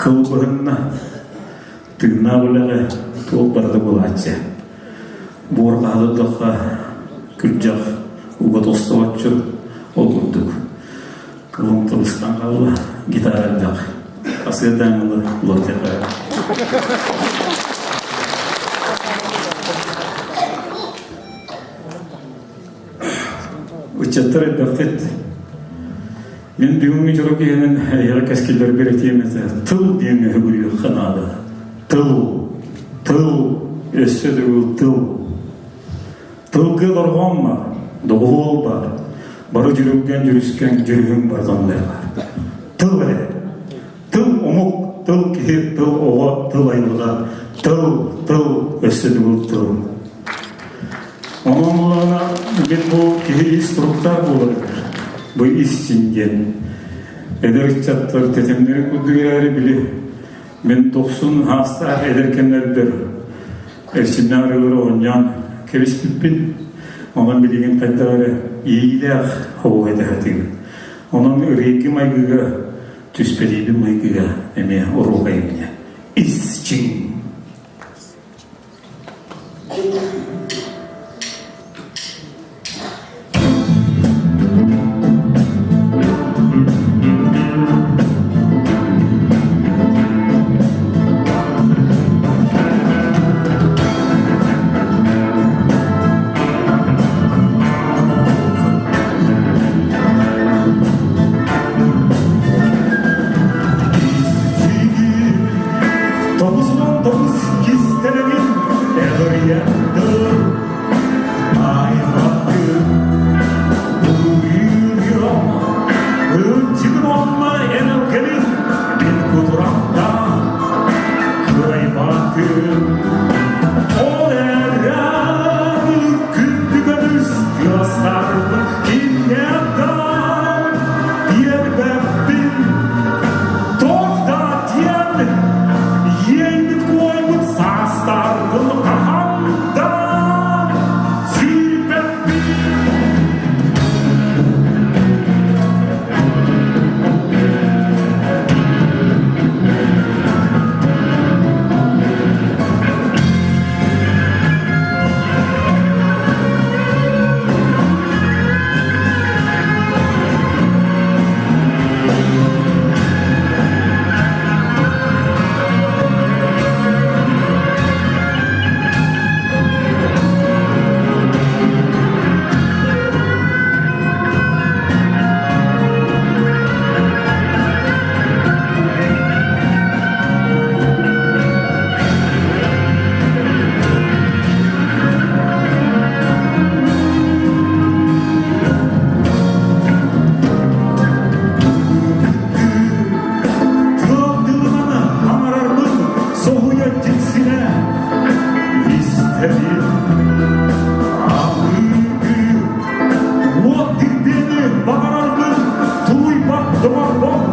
Кыл быһынна, тыыннаах үлэҕэ туох барыта буолааччы. Буор хаһытырдахха күрдьэх уга тостооччу, ол курдук. Кылым тыбыстан хаалла, гитара элбэх. Асыадаҥылы лотеха. Ыччаттар элбэххит. Мин бүгүҥҥү дьоро киһинэн эһиэхэ кэскиллэрбэр этиэм этэ. Тыл диэн өһүгүрүөххэ наада. Тыл, тыл, өссө төгүл тыл. Тылга дорҕоон бар, доҕуһуол бар. Бары дьүрүлгэн дьүрүскэн дьүрүһүн барытаннар бар. Тыл эрэ. Тыл омук, тыл киһи, тыл оҕо, тыл айылҕа. Тыл, тыл, өссө төгүл тыл. Онон буллаҕына мин бу киһи ис туруктаах буоларыгар, бу ис диэн эдэр ыччаттар тэтимнэрин курдук эрээри били мин тохсун хаастаах эдэр кэмнэрбэр эрчимнээх ырыалары оонньоон кэбиспиппин. Онон билигин хайдах эрэ иилээх оһуохай тэһэтигин. Онон ырыыгы майгыга түспэтиибин майгыга эмиэ оруокай эмиэ ис чиҥ. 99 кистэлэҥин эҕирийэхтэр Айбаккын уруйуом Ынчыгын уонна энэлгэнин мин кутурахтаан кыайбаккын Ол эрээри күндү көмүс тыастарбын кимнээхтэн биэрбэппин Туох да диэн иэйбит-куойбут саастарбын хаһан да сүүрбэппин. Тыал тылынан аҥарарбын соһуйа дьиксинэ истэбин. Аһыы уот дирбиэни баҕарарбын тулуйбат доморбох.